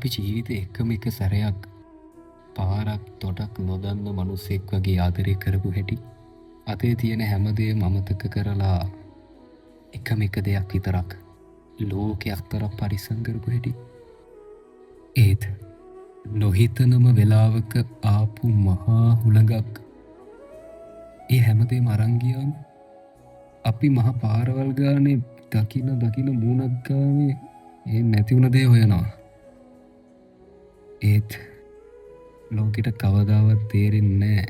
අපි ජීවිතේ එකම එක සැරයක් පාරක් තොටක් නොදන්න මිනිස්සෙක් වගේ ආදරය කරපු හැටි, අතේ තියෙන හැමදේම අමතක කරලා එකම එක දෙයක් විතරක් ලෝකයක් තරම් පරිස්සම් කරපු හැටි. ඒත් නොහිතනම වෙලාවක ආපු මහා හුළඟක් ඒ හැමදේම අරන් ගියාම අපි මහ පාරවල් ගානේ දකින දකින මූණක් ගානේ ඒ නැති වුණ දේ හොයනවා. ඒත් ලෝකෙට කවදාවත් තේරෙන්නේ නෑ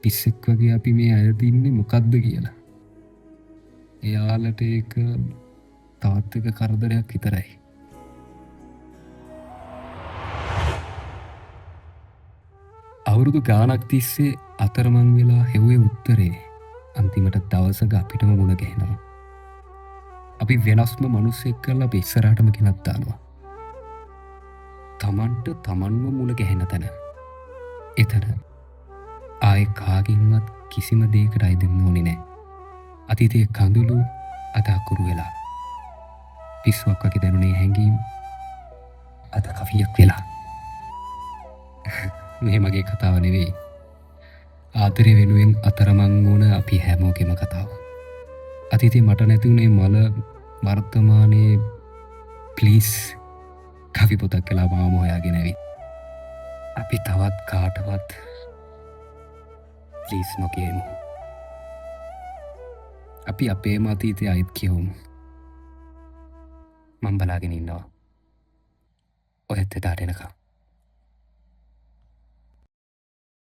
පිස්සෙක් වගේ අපි මේ අයදින්නේ මොකද්ද කියලා. එයාලට ඒක තවත් එක කරදරයක් විතරයි. අවුරුදු ගාණක් තිස්සේ අතරමං වෙලා හෙව්වේ උත්තරේ අන්තිමට දවසක අපිටම මුණ ගැහෙනවා. අපි වෙනස්ම මිනිස්සෙක් කරලා අපි ඉස්සරහටම ගෙනත් දානවා. තමන්ට තමන්ව මුණ ගැහෙන තැන. එතන ආයෙ කාගෙන්වත් කිසිම දෙයකට අයදින්න ඕනේ නෑ. අතීතයේ කඳුළු අද අකුරු වෙලා, පිස්සුවක් වගේ දැනුනේ හැඟීම් අද කවියක් වෙලා. මේ මගේ කතාව නෙවෙයි, ආදරය වෙනුවෙන් අතරමං වුණ අපි හැමෝගෙම කතාව. අතීතේ මට නැති වුණේ මල වර්තමානයේ ප්ලීස් කවි පොතක් කියලා මාම හොයාගෙන ඇවිත් අපි තවත් කාටවත් ප්ලීස් නොකියමු. අපි අපේම අතීතය අයිත් කියවමු. මං බලාගෙන ඉන්නවා ඔයත් එදාට එනකම්.